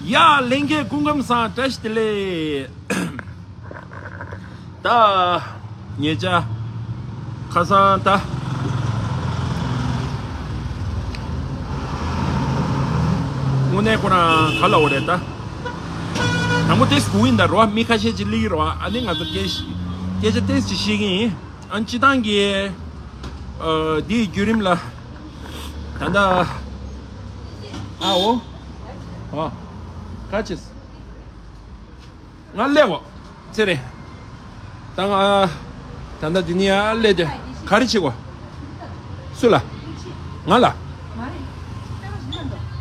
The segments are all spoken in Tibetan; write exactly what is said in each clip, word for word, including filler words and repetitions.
ཡ་ལྷན་རྒྱས་སྐུ་ཁམས་བཟང་། བཀྲ་ཤིས་བདེ་ལེགས། ད་ཉེ་ཆར་ཁ་སང་ད་དངོས་གནས་ཁོ་རང་ག་ལ་འོ་རེད་ད། དང་པོ་ཏེས་གུ་ཡིན་ད་རོ། མི་ཁ་ཤས་ཅིག་ལི་རོ། ཨ་ནི་ང་ཚོ་སྐད་སྐད་ཆ་ཏེས་ཅིག་བཤད་ཀྱི་ཡིན། ཨ་ནི་སྤྱི་བཏང་གི་འདིའི་བརྒྱུད་རིམ་ལ་ད་ད་ཨ་འོ་ཨ་ཁ་ཅིག་ང་སླེབས་འོ། ཚེ་རིང་། ད་ང་ད་ད་འདི་ནི་ཡ་སླེབས་ཏེ་ག་རེ་བྱེད་གོ། སུ་ལ། ང་ལ།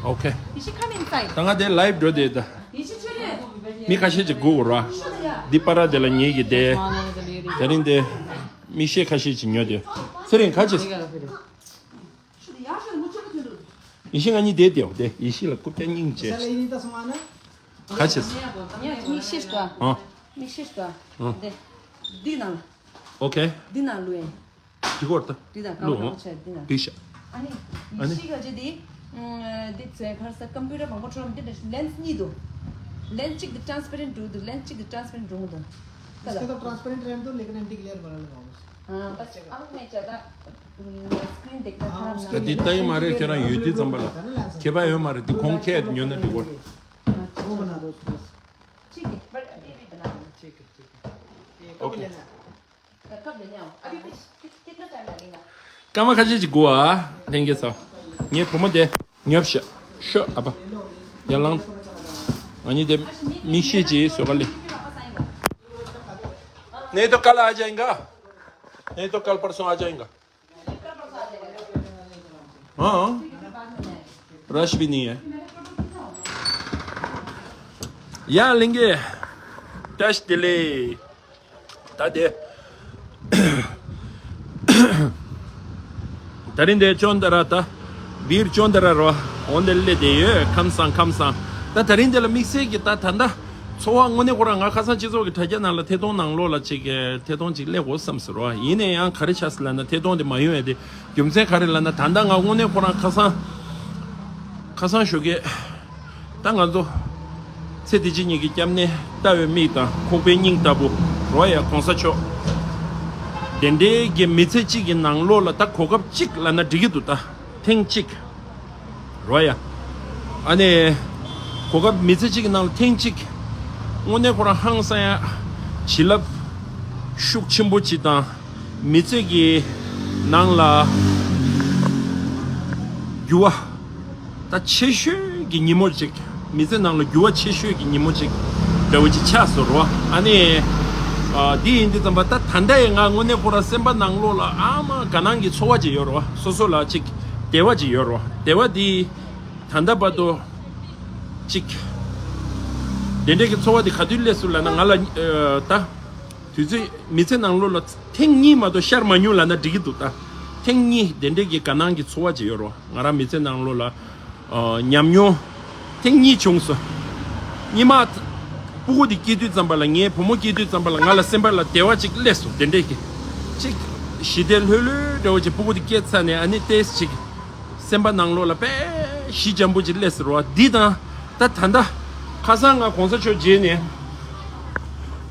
ཨོ་ཁེ། ད་ང་དེ་ལའིབ་འགྲོ་དེ་ད། མི་ཁ་ཤས་ཅིག་སྒུག་ར། འདི་པ་ར་དེ་ལ་ཉེ་གི་དེ། དེ་རིང་དེ། མི་ཤེས་ཁ་ཤས་ཅིག་ཉོ་དེ། ཚེ་རིང་ཁ་ཅིག་ཡེ་ཤེས་ང་གཉིས་བསྡད་དེ་འོ་དེ་ཡེ་ཤེས་ལ་རྐུབ་བཀྱག་སྙིང་རྗེ། ག་ཆེས། ཡ་མིག་ཤེས་དོ། ཨ། མིག་ཤེས་དོ། ཨ། འདི། འདི་ནང་། ཨོ་ཁེ། འདི་ནང་ལུས་ཡིན། འདི་སྐོར་ད། འདི་ནང་ལུས་ཡིན། ཀ་བ་ཆ་འདི་ནང་། འདི་ཤ། ཨ་ནི། ཨ་ནི། ཤི་ག་ཅི་འདི། འདི་ཚེ་ཁར་ས་ཀམ་པུ་ཊར་མང་པོ་འཕྲོ་འདི་འདྲ་ལེན་སི་གཉིས་འདུག་ལེན་སི་གཅིག་འདི་ཊ་རན་སི་པེ་རེན་ཊི་འདུག་ལེན་སི་གཅིག་འདི་ཊ་རན་སི་པེ་རེན་ཊི་འདུག་ག་ལ། इसका तो ट्रांसपेरेंट रहने दो, लेकिन एंटी ग्लेयर बना लगाओ बस। हाँ, बस अब मैं ज़्यादा, हम्म, स्क्रीन देखना खराब ना ད་འདི་ལྟ་ཡི་མ་རེད། ཁྱེད་རང་ཡོད་དུས་ཙམ་པ་ལ་ཁྱད་པར་ཡོད་མ་རེད། འདི་གོང་ཁེ་ཉོ་ན་འགྲིག་གོ། वो बना दो उसको बस। ठीक है, बट अभी भी बना दो। ठीक है, ठीक है। ये कब ओके। लेना है? कब लेने आओ? अभी कुछ कित- कितना टाइम लगेगा? སྐར་མ་ཁ་ཤས་ཅིག་སྒུག་ཨ། ལྷན་རྒྱས་ཚོ། ངའི་བུ་མོ་དེ་ཉོབ་ཤ་ཤོ་ཨ་ཕ། ཡར་ལངས། ང་གཉིས་དེ་མིག་ཤེས་ཀྱིས་བཟོད་པ་ལས། नहीं तो कल आ जाएगा। नहीं तो कल परसों आ जाएगा। हाँ। रश भी नहीं है। ཡ་ལྷན་རྒྱས། བཀྲ་ཤིས་བདེ་ལེགས། ད་དེ། ད་རིང་དེ་ཅོན་ཏ་ར་ད། བིར་ཅོན་ཏ་ར་རོ། འོན་ཏེ་ལེ་དེ་ཡོད། ཁམས་བཟང་ཁམས་བཟང་། ད་ད་རིང་དེ་ལ་དམིགས་བསལ་གྱི་ད་ད་ད། འཚོ་བ་དངོས་གནས་ཁོ་རང་ང་ཁ་སང་སྤྱི་ཚོགས་ཀྱི་དྲ་རྒྱ་ནང་ལ་ཐད་གཏོང་ནང་ལོགས་ལ་ཅིག་གི་ཐད་གཏོང་ཅིག་སླེབས་དགོས་བསམ་ཟེར་བ། ཡིན་ན་ཡང་ག་རེ་ཆགས་སི་ལབ་ན་ཐད་གཏོང་དེ་མ་ཡོང་ཡ་དེ་རྒྱུ་མཚན་ག་རེ་ལབ་ན། ད་ལྟ་ང་དངོས་གནས་ཁོ་རང་ཁ་སང་ཁ་སང་ཞོགས་ཀས་ད་ང་ཚོ་ཚེ་འདི་ཕྱི་གཉིས་ཀྱི་སྐྱབས་གནས་ལྟ་བའི་མིག་དང་ཁོག་པའི་སྙིང་ལྟ་བུ་རོ་ཡ་གོང་ས་མཆོག་དེ་འདྲའི་གི་མི་ཚེ་གཅིག་གི་ནང་ལོགས་ལ་ད་གོ་སྐབས་གཅིག་ལབ་ན་འགྲིག་གི་འདུག་ད་ཐེངས་གཅིག་རོ་ཡ། ཨ་ནི། གོ་སྐབས་མི་ཚེ་གཅིག་གི་ནང་ལ་ཐེངས་གཅིག་དངོས་གནས་ཁོ་རང་ཧང་སང་ཡ། བྱིན་རླབས་ཤུགས་ཆེན་པོ་གཅིག་དང་། མི་ཚེ་གི་ནང་ལ་འགྱུར་བ་ད་ཆེ་ཤོས་ཀྱི་ཉིན་མོ་གཅིག་མི་ཚེ་ནང་ལ་འགྱུར་བ་ཆེ་ཤོས་ཀྱི་ཉིན་མོ་གཅིག་འདྲ་བོ་ཅིག་ཆགས་སོང་རོ། ཨ་ནི། ཨ། འདི་ཡིན་དུས་ཙམ་པ་ད་ད་ལྟ་ཡི་ང་དངོས་གནས་ཁོ་རང་སེམས་པ་ནང་ལོགས་ལ་ཨ་མ་དགའ་སྣང་གི་ཚོར་བ་ཅིག་ཡོད་རོ། སོ་སོ་ལ་ཅིག་བདེ་བ་ཅིག་ཡོད་རོ། བདེ་བ་འདི། ད་ལྟ་བར་དུ་གཅིག་དེ་འདྲའི་གི་ཚོར་བ་དེ་ག་དུས་སླེབས་སོང་ལབ་ན། ང་ལ་ཨ་ད་དུས་ཚོད་མི་ཚེ་ནང་ལོགས་ལ་ཐེངས་གཉིས་མ་གཏོགས་ཤར་མ་མྱོང་ལབ་ན་འགྲིག་གི་འདུག་ད་ཐེངས་གཉིས་དེ་འདྲའི་གི་དགའ་སྣང་གི་ཚོར་བ་ཅིག་ཡོད་རོ། ང་རང་མི་ཚེ་ནང་ལོགས་ལ་ཨ་ཉམས་མྱོང་ཐེངས་གཉིས་བྱུང་སོང་། གཉིས་མ་སྤུ་གུ་དེ་སྐྱེས་དུས་ཙམ་པ་ལ། ངའི་བུ་མོ་སྐྱེས་དུས་ཙམ་པ་ལ་ང་ལ་སེམས་པ་ལ་བདེ་བ་ཅིག་སླེབས་སོང་། དེ་འདྲའི་གི་ཅིག་ཞི་བདེ་ལྷོད་ལྷོད་འདྲ་བོ་ཅིག་སྤུ་གུ་དེ་སྐྱེས་ཚར་ནས་ཨ་ནི་ཏོག་ཙམ་ཅིག་སེམས་པ་ནང་ལོགས་ལ་དཔེ་ཞི་འཇམ་པོ་ཅིག་སླེབས་ཟེར་བ་འདི་དང་། ད་ད་ལྟ་ཁ་སང་ང་གོང་ས་མཆོག་མཇལ་ནས།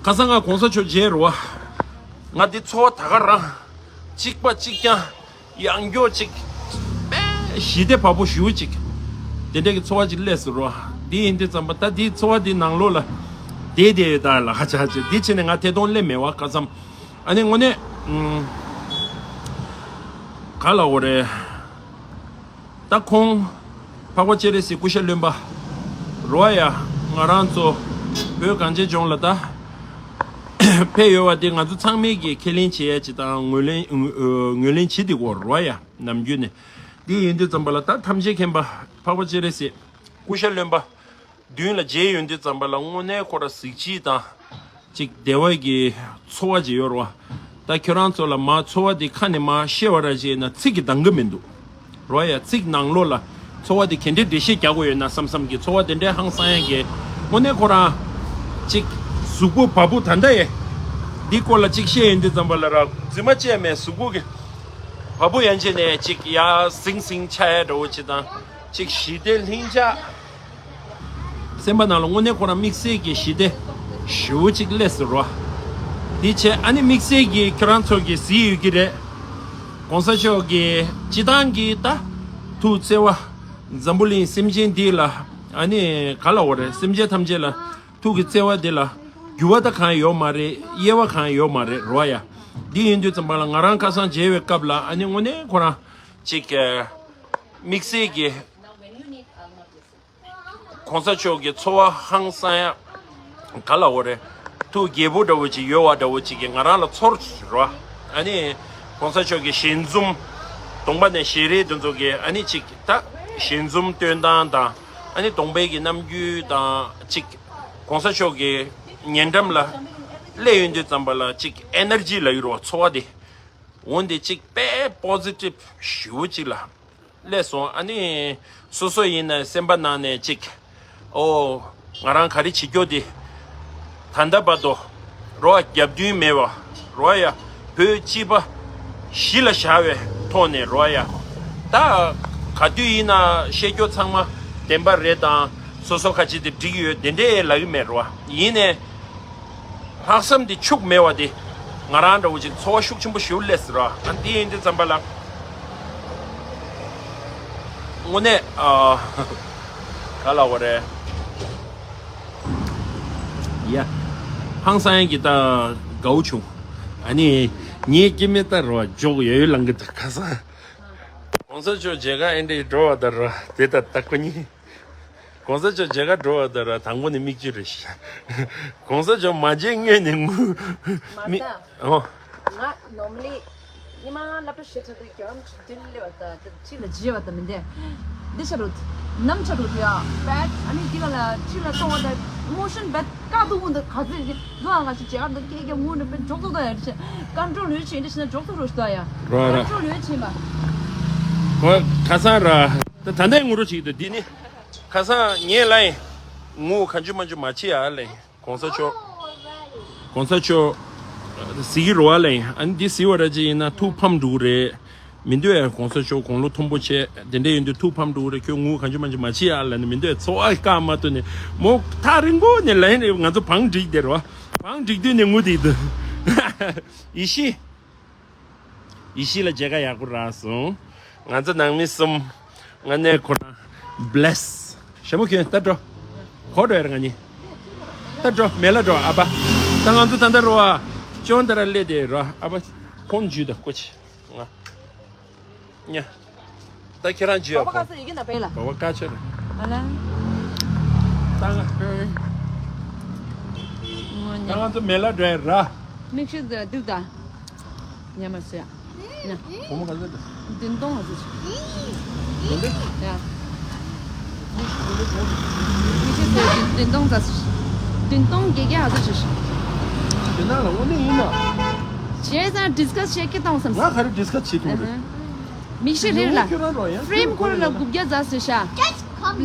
ཁ་སང་ང་གོང་ས་མཆོག་མཇལ་རོ། ང་འདི་ཚོར་བ་ད་ག་རང་། གཅིག་པ་གཅིག་རྐྱང་། ཡང་མགྱོགས་ཅིག་དཔེ་ཞི་བདེ་བ་པོ་ཞུ་ཅིག་དེ་འདྲ་གི་ཚོར་བ་ཅིག་སླེབས་ཟེར་རོ། འདི་ཡིན་དུས་ཙམ་པ་ད་འདི་ཚོར་བ་འདི་ནང་ལོགས་ལ་བསྡད་བསྡད་ཡོད། ད་ལ་ཧ་ཅང་ཅིག་འདི་བྱས་ནས་ང་ཐད་གཏོང་སླེབས་མེད་བ། ཁ་སང་ཨ་ནི་དངོས་གནས་ཨུམ། ག་ལ་འོ་རེད། ད་ཁོང་འཕགས་པ་སྤྱན་རས་གཟིགས་སྐུ་ཤ་རློན་པ་རོ་ཡ། ང་རང་ཚོ་བོད་གངས་ཅན་ལྗོངས་ལ་ད་ཕེབས་ཡོད་པ་དེ་ང་ཚོ་ཚང་མས་ཀྱི་ཁས་ལེན་བྱེད་ཡ་ཅིག་དང་ངོས་ལེན་ངོས་ལེན་བྱེད་དེ་གོ་རོ་ཡ། ནམ་རྒྱུན་ནས་འདི་ཡིན་དུས་ཙམ་པ་ལ་ད་ཐམས་ཅད་མཁྱེན་པ་འཕགས་པ་སྤྱན་རས་གཟིགས་སྐུ་ཤ་རློན་པ་མདུན་ལ་མཇལ་ཡོང་དུས་ཙམ་པ་ལ་དངོས་གནས་ཁོ་ར་གཟི་བརྗིད་དང་ཅིག་བདེ་བ་གི་ཚོར་བ་ཅིག་ཡོད་རེད་བ། ད་ཁྱོད་རང་ཚོ་ལ་མ་ཚོར་བ་དེ་ཁ་ནས་མ་བཤད་པ་ར་ཅིག་ཡིན་ན་ཚིག་གིས་འདང་གི་མི་འདུག་རོ་ཡ། ཚིག་ནང་ལོགས་ལ་ཚོར་བ་དེ་ག་འདྲའི་འགྲེལ་བཤད་རྒྱག་དགོས་ཡོད་ན་བསམ་བསམ་གྱི་ཚོར་བ་དེ་འདྲའི་ཧང་སང་ཡ་གི། དངོས་གནས་ཁོ་རང་ཅིག་གཟུགས་པོ་བ་སྤུ་ད་ལྟ་ཡ་འདི་སྐོར་ལ་ཅིག་བཤད་ཡོང་དུས་ཙམ་པ་ལ་ར་རྫུན་མ་བཅས་མེད། གཟུགས་པོ་གི་བ་སྤུ་ཡན་ཆད་ནས་ཅིག་ཡ་ཟིང་ཟིང་ཆགས་ཡ་འདྲ་བོ་ཅིག་དང་ཅིག་ཞི་བདེ་ལྷིང་འཇགས། སེམས་པ་ནང་ལ་དངོས་གནས་ཁོ་རང་དམིགས་བསལ་གྱི་ཞི་བདེ་ཞེ་པོ་ཅིག་སླེབས་ཟེར་རོ། དེ་བྱས་ཨ་ནི་དམིགས་བསལ་གྱི་ཁྱོད་རང་ཚོ་གི་གཟིགས་ཡོད་ཀྱི་རེད། གོང་ས་མཆོག་གི་སྤྱི་བཏང་གི་ད་ཐུགས་བརྩེ་བ། འཛམ་བུ་གླིང་སེམས་ཅན་འདི་ལ་ཨ་ནི་ག་ལ་འོ་རེད། སེམས་ཅན་ཐམས་ཅད་ལ་ཐུགས་ཀྱི་བརྩེ་བ་འདི་ལ་འགྱུར་བ་ད་གང་ཡོད་མ་རེད། དབྱེ་བ་གང་ཡོད་མ་རེད་རོ་ཡ། འདི་ཡིན་དུས་ཙམ་པ་ལ་ང་རང་ཁ་སང་མཇལ་བའི་སྐབས་ལ་ཨ་ནི་དངོས་གནས་ཁོ་རང་ཅིག་དམིགས་བསལ་གྱི་གོང་ས་མཆོག་གི་འཚོ་བ་ཧང་སང་ཡ་ག་ལ་འོ་རེད། ཐུགས་དགྱེས་པོ་འདྲ་བོ་ཅིག་ཡོད་བ་འདྲ་བོ་ཅིག་གི་ང་རང་ལ་ཚོར་རོ། ཨ་ནི་གོང་ས་མཆོག་གི་ཞལ་འཛུམ། གདོང་པ་ནས་ཞལ་རས་དེ་ཚོ་གི་ཨ་ནི་ཅིག་ད་ཞལ་འཛུམ་སྟོན་སྟངས་དང་ཨ་ནི་གདོང་པའི་གི་རྣམ་འགྱུར་དང་ཅིག་གོང་ས་མཆོག་གི་ཉེ་འགྲམ་ལ་སླེབས་ཡོང་དུས་ཙམ་པ་ལ་ཅིག་ཨེ་ནར་ཇི་ལ་ཡོད་རོ། ཚོར་བ་དེ་འོན་ཏེ་ཅིག་དཔེ་པོ་ཟི་ཊིབ་ཞེ་པོ་ཅིག་ལ་སླེབས་སོང་། ཨ་ནི་སོ་སོ་ཡིན་ན་སེམས་པ་ནང་ནས་ཅིག་ཨོ་ང་རང་ག་རེ་བྱེད་རྒྱུ་དེ་ད་ལྟ་བར་དུ་རོ་རྒྱབ་མདུན་མེད་པ་རོ་ཡ། བོད་སྤྱི་པ་གཞི་ལ་བཞག་པའི་ཐོག་ནས་རོ་ཡ། ད་ག་དུས་ཡིན་ན་བཤད་རྒྱུ་ཚང་མ་བདེན་པ་རེད་དང་སོ་སོ་ཁ་ཅིག་དེ་འགྲིག་ཡོད་དེ་འདྲས་ལབ་ཀྱི་མེད་རོ། ཡིན་ནའི་ལྷག་བསམ་དེ་འཆུག་མེད་པ་དེ་ང་རང་འདྲ་བོ་ཅིག་ཚོར་བ་ཤུགས་ཆེན་པོ་ཞིག་སླེབས་ཟེར་ར། ཨ་འདི་ཡིན་དུས་ཙམ་པ་ལ་དངོས་གནས་ཨ་ག་ལ་བ་རེད་ཡ། ཧང་སང་ཡང་གི་ད་དགའ་བོ་བྱུང་། ཨ་ནི་ངའི་སྐྱེ་དམན་ལྟ་རོ་འཇོག་ཡོད་ཡོད་ལང་གི་འདུག་ཁ་སང་། གོང་ས་མཆོག་མཇལ་ཁ་ཨེ་འདྲས་འགྲོ་བ་ད་ར་དེ་ད་ལྟ་ཁོ་གཉིས། གོང་ས་མཆོག་མཇལ་ཁ་འགྲོ་བ་ད་ར་དང་པོ་ནས་མིག་ཆུ་རེད་ཤག་གོང་ས་མཆོག་མ་མཇལ་སྔོན་ནས་ངུ་མི་ཨོ། ང་normally ཉི་མ་སློབ་གྲྭ་བཞི་ཆ་དུས་རྒྱལ་བ་རིན་པོ་ཆེ་མདུན་སླེབས་པ་དང་ཁྲིད་ལ་བརྗེས་པ་དང་མི་འདས། འདི་ཆ་རུ་ནམ་ཆ་རུ་དུ་ཡ་པད་ཨ་ནི་འདི་ག་ལ་ཁྲིད་ལ་གཏོང་བ་དང་emotion་པད་དཀའ་སྡུག་འོང་དུ་ག་ཚོད་ལོ་ཨ་ང་ཞིག་མཇལ་ཁ་འདུག་སྐད་རྒྱག་ངུ་ནས་པད་འཇོག་ཐུབ་ད་ཡ་རེད་ཆེ་ཀམ་ཀྲོ་ལོས་ཆེ་འདི་ཕྱིན་ན་འཇོག་ཐུབ་རོ་ཞུ་ད་ཡ། རོ་ར། ཀམ་ཀྲོ་ལོས་ཆེ་མ། གོ་ཁ་སང་ར། ད་ད་ལྟའི་ངུ་རོ་ཅིག་ཏུ་འདི་ནི། ཁ་སང་ངས་ལ་ཡིན། ངུ་གང་བྱུང་མ་བྱུང་མ་བྱེད་ཡ་ལ་ཡིན། གོང་ས་མཆོག་གོང་ས་མཆོག་གཟིགས་ཀྱི་རོ་བ་ལ་ཡིན། ཨ་ནི་འདི་གཟིགས་བ་ར་ཅི་ཡིན་ན་ཐུགས་ཕམ་འགྲོ་གི་རེད། མི་འདོད་ཡ་གོང་ས་མཆོག་དགུང་ལོ་མཐོན་པོ་བྱས་དེ་འདྲ་ཡིན་དུས་ཐུགས་ཕམ་འགྲོ་གི་རེད། ཁྱོད་ངུ་གང་བྱུང་མ་བྱུང་མ་བྱེད་ཡ་ལ་ནི་མི་འདོད་ཡ་ཚོར་བ་བཀག་མ་ཐུབ་ནས་མོ་ཐག་རིང་པོ་ནས་ལ་ཡིན་ང་ཚོ་བང་སྒྲིག་བསྡད་རོ་བ། བང་སྒྲིག་དུས་ནས་ངུ་བསྡད་འདུག་ཡེ་ཤེས། ཡེ་ཤེས་ལ་མཇལ་ཁ་ཡག་པོ་རག་སོང་། ང་ཚོ་ནང་མི་གསུམ། ང་ནས་ཁོ་རང་། Bless། ཞྭ་མོ་ཁྱོད་ལྟ་འགྲོ། གོ་འགྲོ་ཡར་ང་གཉིས། ལྟ་འགྲོ་མེ་ལ་འགྲོ་ཨ་ཕ། ད་ང་ཚོ་ད་ལྟ་རོ་ཨ། ཅོན་ད་ར་ལེ་དེ་རོ་ཨ་ཕ། ཁོང་འཇུས་ད་ཀོ་ཆི། ང་། ཉ། ད་ཁྱེད་རང་འཇུས་ཨ་ཁོ། ཡི་གེ་ན་པེ་ལ། བ་བ་ཀ་ཆེ་རེད། ཨ་ལ། ད་ང་། ཨ། ད་ང་ཚོ་མེ་ལ་འགྲོ་ཡ་ར། མིག་ཤེལ་དུ་དུག་ད། ཉམས་མ་སོ་ཡ། ཉ། བུ་མོ་ག་ཚོད་འདུག་བདུན་སྟོང་ལ་ཟེར། བདུན་སྟོང་། ཡ། མིག་ཤེལ་དུ་བདུན་སྟོང་ཙམ་ཟེར། བདུན་སྟོང་བརྒྱད་བརྒྱ་ཨ་ཙམ་ཟེར། དེ་ན་ལ་དངོས་གནས་ཡིན་ན། བྱས་ཙང་ཌིས་ཀ་སི་བྱེད་ཀྱི་བཏང་བསམ། ང་ག་རེ་ཌིས་ཀ་སི་བྱེད་ཐུབ་རེད། ཨ་ཧ། མིག་ཤེལ་རེད་ལ། ཁྱོད་རང་རོ་ཡང་ཧྥི་རེམ་ཁོ་ར་ལ་དགུ་བརྒྱ་ཙམ་ཟེར་ཤག་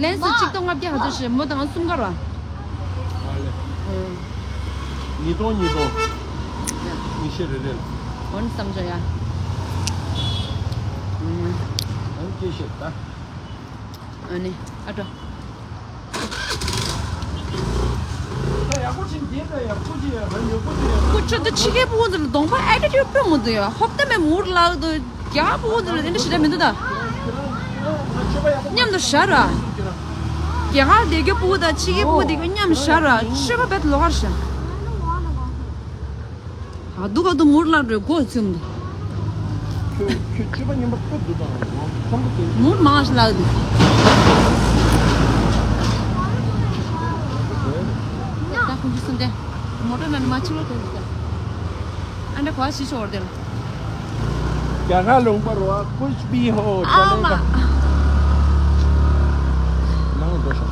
ལན་སི་གཅིག་སྟོང་ལྔ་བརྒྱ་ག་ཚོད་ཞིག་མོ་དང་གསུམ་ཀ་ར། ཨ་ལེ། ཨུམ། ཉིས་སྟོང་ཉིས་སྟོང་། ཡ། མིག་ཤེལ་རེ་རེ་ལ། འོན་བསམ་བྱ་ཡ། ཨུམ། ཨ་ནི་སྐད་བཤད་ད། ཨ་ནི་ཨ་འགྲོ། ཁུ་ཆུ་དུ་ཆི་གེ་པུ་དུ་ལ་གདོང་པ་ཨེ་ཊི་ཊུཌ་པུ་མོ་དུ་ཡ་ཧོབ་ཏེ་མེ་མུར་ལག་དུ་རྒྱ་པུ་དུ་ལ་དེ་འདྲ་ཞིག་རེད་མི་འདུག་ད། མཉམ་དུ་ཤར་ར། རྒྱ་གར་སྡེ་རྒྱ་པུ་དང་ཆི་གེ་པུ་སྡེ་རྒྱ་མཉམ་ཤར་ར་ཆི་ག་བེད་ལོ་གར་ཤར། ཨ་སྡུག་ག་སྡུག་མུར་ལག་རེ་སྒོ་ཚུམ་དུ། ཁྱོད་ཁྱོད་སྤྱོད་པ་ངན་པ་སྐབས་འདུག་དང་ཁམ་བུ་དེ། མུར་མང་ཞིག་ལག་འདུག་ད་ཁོང་ཚོ་སུན་ཏེ། མོ་ཊ་ནང་ནས་མ་ཕྱི་ལོགས་ཐོན་འདུག་ད། ཨ་འདྲ་གོ་བ་ཞིག་ཤོར་དེ་ལ། རྒྱ་གར་ལུང་པ་རོ་ཨ་ཀུཆ་བི་ཧོ་ཨ་ཅ་ལེ་མ། ཀ་ནང་འགྲོ་ཤོག་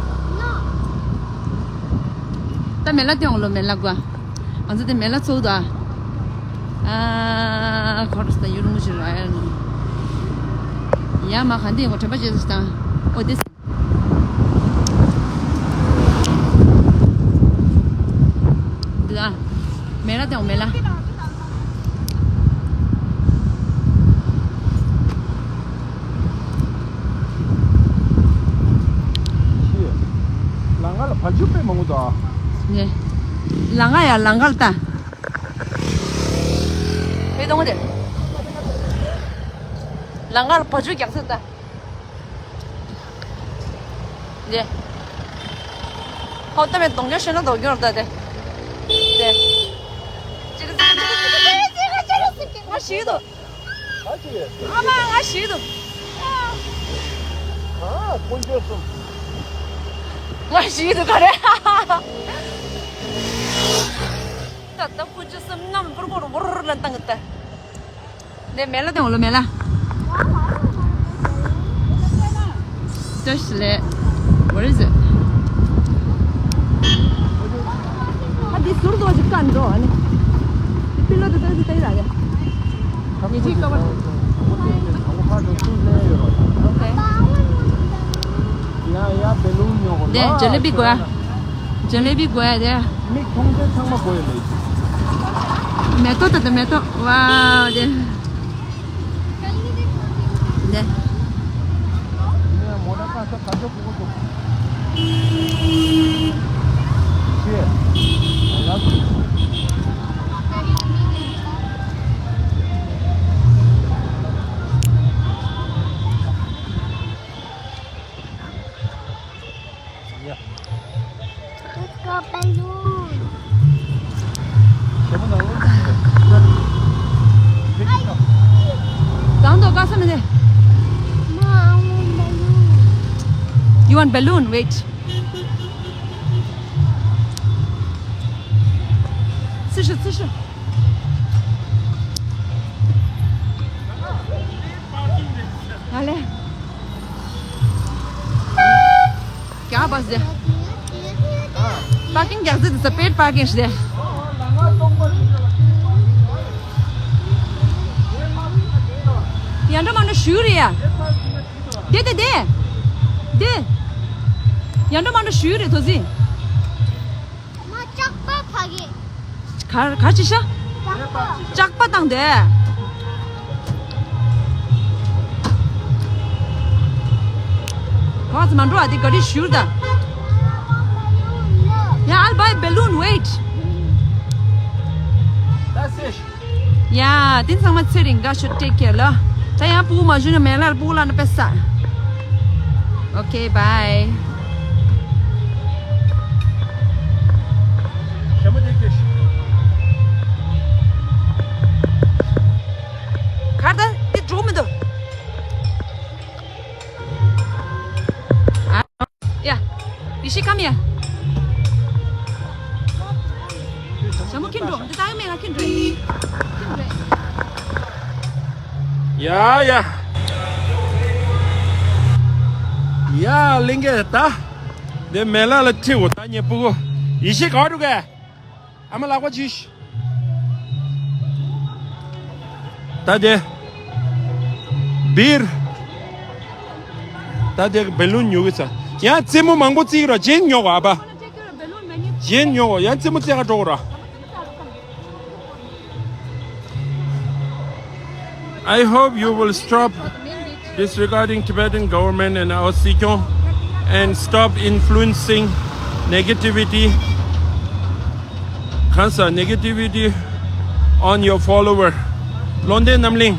ད་མེ་ལ་སྟོན་ལོ་མེ་ལ་གོ། ང་ཚོ་དེ་མེ་ལ་ཚོགས་དོ། ཨ་ཁོ་ར་ས་ད་ཡུ་རུ་མུ་ཞིག་ར་ཡ་ནོ། ཡ་མ་ག་འདི་ཡོང་དྲན་པ་བྱེད་ས་དང་། ཨོ་དེ། འདི་ལ། མེ་ལ་དང་མེ་ལ། ང་ལ་བ་ཕྱུགས་དཔེ་མང་པོ་འདུག་ཨ། ནས། ལང་ཀ་ཡ་ལང་ཀར་ལྟ། བའི་གདོང་དེ། ལང་ཀར་བ་ཕྱུགས་རྒྱག་ས་ལྟ། ནས། ཧོ་ལྟ་མེད་གདོང་རྒྱག་ཤེས་ན་གདོང་རྒྱག་ལྟ་དེ། དེ། ང་ཞིག་འདུག་ཨ་མ་ང་ཞིག་འདུག་ག་དཀོན་མཆོག་གསུམ། ང་ཞིག་འདུག་ག་རེ། ད་ད་དཀོན་མཆོག་གསུམ་རྣམས་བུར་བུར་བུར་ལ་བཏང་གི་ད། ནས་མེ་ལ་དང་འོ་ལོ་མེ་ལ། བཀྲ་ཤིས་བདེ་ལེགས། What is it? ཨ་འདི་ཟུར་དུ་ཅིག་བཀའ་འགྲོ་ཨ་ནི། འདི་པི་ལོ་དུ་ཏོ་ཟི་ཏའི་ར་ག་ཡི་ཅིག་ཀ་བར། Okay. ཡ་ཡ་བེ་ལུན་ཉོ་གོ་ལ། དེ་ཇ་ལེ་བི་དགོས། ཇ་ལེ་བི་དགོས་དེ། མིག་མཐོང་ཆེན་ཚང་མ་དགོས་ཡ་མེད། མེ་ཏོག་ད་དེ་མེ་ཏོག་ཝའོ་དེ། དེ། Let's go balloon. དང་དུ་དཀའ་ས་མི་འདི། Ma, I want balloon. You want balloon? Wait. ཚི་ཤུ་ཚི་ཤུ། ཨ་ལེ། क्या बस दे। पार्किंग རྒྱག་ཟེར་དུ་ས་པེད་པར་ཀིང་ཞིག་དེ། ཡང་འགྲོ་མ་འགྲོ་ཞུ་རེད་ཡ། དེ་དེ་དེ། དེ། ཡང་འགྲོ་མ་འགྲོ་ཞུ་རེད་དོ་ཟི། ང་ལྕགས་པ་ཕ་གི། གར་གར་ཅི་ཤ། ལྕགས་པ། ལྕགས་པ་བཏང་དེ། གང་ཙམ་མ་འགྲོ་བ་དེ་ག་རེ་ཞུར་ད། Yeah, I'll buy balloon, wait. That's it. Yeah, དེ་ཚང་མ་ཚེ་རིང་དགའ་ཤོག take care ལ། ད་ཡང་སྤུ་གུ་མ་བཞུ་ན་མེ་ལར་སྤུ་གུ་ལ་ན་པེ་ས། Okay, bye. གར་ད་དེ་འགྲོ་མི་འདུག Yeah, you should come here. ཞྭ་མོ་ཁྱེར་འགྲོ། འདི་ལྟ་ཡོད་མེད་ང་ཁྱེར་འགྲོ། ཁྱེར་འགྲོ། ཡ་ཡ། ཡ་ལིང་གེ་ད། འདི་མེ་ལ་ལ་ཁྲིད་འོ་ད་ཉེ་སྤུ་གུ། ཡེ་ཤེས་ག་འགྲོ་གས། ཨ་མ་ལག་པ་ཅིག་ད་དེ། བིར། ད་དེ་བེ་ལུན་ཉོ་གི་ཚ། ཡང་རྩེད་མོ་མང་པོ་རྩེ་གི་ར་ཇེན་ཉོ་གོ་ཨ་པ། ཇེན་ཉོ་གོ་ཡང་རྩེད་མོ་རྩེ་ག་འགྲོ་གོ་ར། I hope you will stop disregarding Tibetan government and our Sikyong and stop influencing negativity, cancer negativity on your follower. བློ་ལྡན་རྣམ་གླིང་།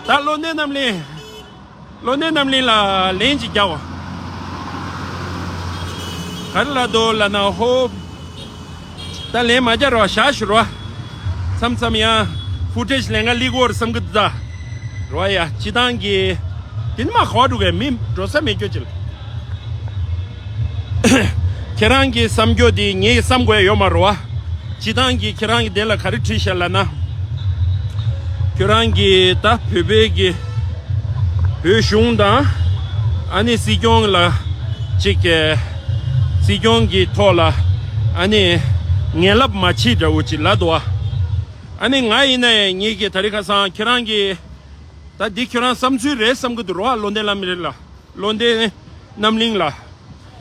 ད་བློ་ལྡན་རྣམ་གླིང་། བློ་ལྡན་རྣམ་གླིང་ལ་ལན་ཅིག་རྒྱག་འོ། ག་རེ་ལབ་འདུག་ལབ་ན་ཧོབ། ད་ལན་མ་རྒྱག་རོགས་བཞག་ཞུ་རོགས། མཚམས་མཚམས་ཡང་ཕུ་ཊེཇ་ལེན་ག་ལི་གོ་ར་བསམ་གི་འདུག་ད། རོ་ཡ་སྤྱི་བཏང་གི། དེ་ནི་མ་གོ་འགྲོ་གས་མི་འགྲོ་ས་མེད་སྐྱོ་ཅིག་ཁྱེད་རང་གི་བསམ་རྒྱུ་དེ་ངས་བསམ་དགོས་ཡོད་མ་རོ། སྤྱི་བཏང་གི་ཁྱེད་རང་གི་དེ་ལ་ག་རེ་བྲིས་ཤག་ལབ་ན། ཁྱོད་རང་གི་ད་བོད་པའི་གི་བོད་གཞུང་དང་ཨ་ནི་སྲིད་སྐྱོང་ལ་ཅིག་གི་སྲིད་སྐྱོང་གི་ཐོག་ལ་ཨ་ནི་ངན་ལབ་མ་བྱེད་འདྲ་བོ་ཅིག་ལབ་འདུག་ཨ་ནི་ང་ཡིན་ན་ཡང་ངེད་ཀྱི་ད་རི་ཁ་སང་ཁྱེད་རང་གི་ད་འདི་ཁྱོད་རང་བསམ་ཚུལ་རེད་བསམ་གི་འདུག་རོ། བློ་ལྡན་བླ་མ་རེད་ལ། བློ་ལྡན་རྣམ་གླིང་ལ།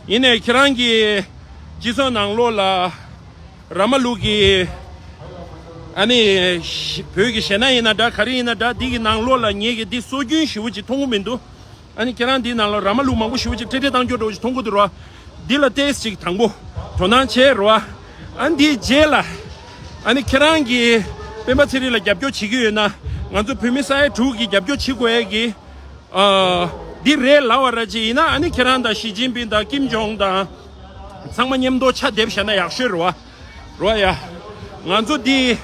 ཡིན་ནའི་ཁྱེད་རང་གི་སྤྱི་ཚོགས་ནང་ལོགས་ལ་ར་མ་ལུག་གི་ཨ་ནི་བོད་ཀྱི་གཞས་སྣ་ཡིན་ན་འདྲ་ག་རེ་ཡིན་ན་འདྲ་འདི་གི་ནང་ལོགས་ལ་ངེད་ཀྱི་འདི་སྲོལ་རྒྱུན་ཞེ་པོ་ཅིག་མཐོང་གི་མི་འདུག་ཨ་ནི་ཁྱེད་རང་འདི་ནང་ལ་ར་མ་ལུག་མང་པོ་ཞེ་པོ་ཅིག་ཁྲིད་ཁྲིད་བཏང་རྒྱུ་འདྲ་བོ་ཞིག་མཐོང་གི་འདུག་རོ། འདི་ལ་ཏེས་ཅིག་དང་པོ་དོ་སྣང་བྱེད་རོ། ཨ་ནི་འདིའི་རྗེས་ལ་ཨ་ནི་ཁྱེད་རང་གིས་སྤེན་པ་ཚེ་རིང་ལ་རྒྱབ་སྐྱོར་བྱེད་ཀྱི་ཡོད་ན། ང་ཚོ་བོད་མི་ས་ཡ་དྲུག་གིས་རྒྱབ་སྐྱོར་བྱེད་དགོས་ཡས་ཀྱི་ཨ། འདི་རེད་ལབ་པ་ར་ཅིག་ཡིན་ན། ཨ་ནི་ཁྱེད་རང་དང་ཞི་ཅིན་ཕིང་དང་ཀིམ་ཇོང་དང་ཚང་མ་མཉམ་དུ་ཆ་འདེབས་བཞག་ན་ཡག་ཤོས་རེད་བ། རོ་ཡ། ང་ཚོ་འདི་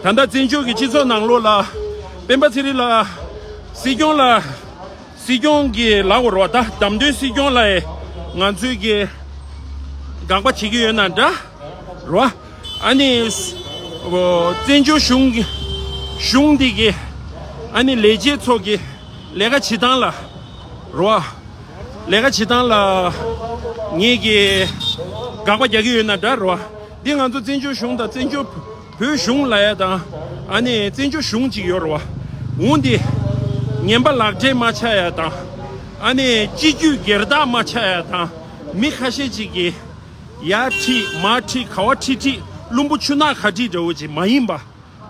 ད་ལྟ་བཙན་བྱོལ་གྱི་སྤྱི་ཚོགས་ནང་ལོགས་ལ་སྤེན་པ་ཚེ་རིང་ལ་སྲིད་སྐྱོང་ལ་སྲིད་སྐྱོང་གི་ལབ་དགོས་རེད་བ། ད་བདམས་ཐོན་སྲིད་སྐྱོང་ལ་ང་ཚོས་ཀྱི་དགག་པ་བྱེད་ཀྱི་ཡོད་ན་འདྲ་རོ། ཨ་ནི་བཙན་བྱོལ་གཞུང་གཞུང་འདི་གི་ཨ་ནི་ལས་བྱེད་ཚོ་གི་ལས་ཀ་བྱེད་སྟངས་ལ་རོ། ལས་ཀ་བྱེད་སྟངས་ལ་ངེད་ཀྱིས་དགག་པ་རྒྱག་གི་ཡོད་ན་འདྲ་རོ། འདི་ང་ཚོ་བཙན་བྱོལ་གཞུང་དང་བཙན་བྱོལ་བོད་གཞུང་ལ་ཡ་དང་། ཨ་ནི་བཙན་བྱོལ་གཞུང་ཅིག་ཡོད་རོ། འོང་འདི་ངན་པ་ལག་འབྲེལ་མ་ཆགས་ཡ་དང་། ཨ་ནི་སྤྱི་རྒྱུད་སྒེར་བདག་མ་ཆགས་ཡ་དང་། མི་ཁ་ཤས་ཅིག་གིས་ཡར་ཁྲིད་མར་ཁྲིད་ག་བ་ཁྲིད་ཁྲིད་བླུན་པོ་ཆུ་ནག་ག་ཁྲིད་འདྲ་བོ་ཅིག་མ་ཡིན་པ།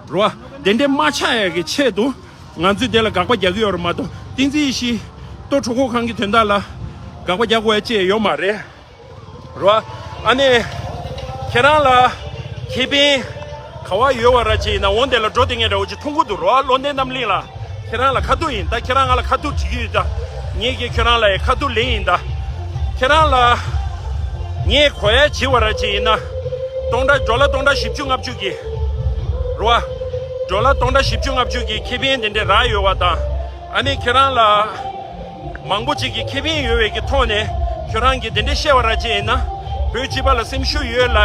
རོ། དེ་འདྲའི་མ་ཆགས་ཡག་གི་ཆེད་དུ་ང་ཚོས་དེ་ལ་དགག་པ་རྒྱག་གི་ཡོད་རེད་མ་གཏོགས། བསྟན་འཛིན་ཡེ་ཤེས་ལྟོ་གྲོད་ཁོག་གང་གི་དོན་དག་ལ་དགག་པ་རྒྱག་དགོས་ཡ་ཅེས་ཡོད་མ་རེད། རོ། ཨ་ནི་ཁྱེད་རང་ལ་ཁེ་ཕན་ག་བ་ཡོད་བ་ར་ཅིག་ཡིན་ན། འོང་དེ་ལ་འགྲོ་དེ་ངས་འདྲ་བོ་ཅིག་མཐོང་གི་འདུག་རོ། བློ་ལྡན་རྣམ་གླིང་ལ། ཁྱེད་རང་ལ་ཁ་ཐུག་ཡིན། ད་ཁྱེད་རང་ང་ལ་ཁ་ཐུག་བྱེད་ཀྱི་ཡོད་ད། ངེད་ཀྱིས་ཁྱེད་རང་ལ་ཡི་ཁ་ཐུག་ལེན་ཡིན་ད། ཁྱེད་རང་ལ་ངས་གོ་ཡ་བྱེད་བ་ར་ཅིག་ཡིན་ན། སྟོང་ཕྲག་ཌོ་ལར་སྟོང་ཕྲག་བཞི་བཅུ་ལྔ་བཅུ་གི་རོ། ཌོ་ལར་སྟོང་ཕྲག་བཞི་བཅུ་ལྔ་བཅུ་གི་ཁེ་ཕན་དེ་འདྲ་རག་ཡོད་བ་དང་། ཨ་ནི་ཁྱེད་རང་ལ་མང་པོ་ཅིག་གི་ཁེ་ཕན་ཡོད་བའི་གི་ཐོག་ནས་ཁྱེད་རང་གིས་དེ་འདྲ་བཤད་བ་ར་ཅིག་ཡིན་ན། བོད་སྤྱི་པ་ལ་སེམས་ཤུགས་ཡོད་ལ་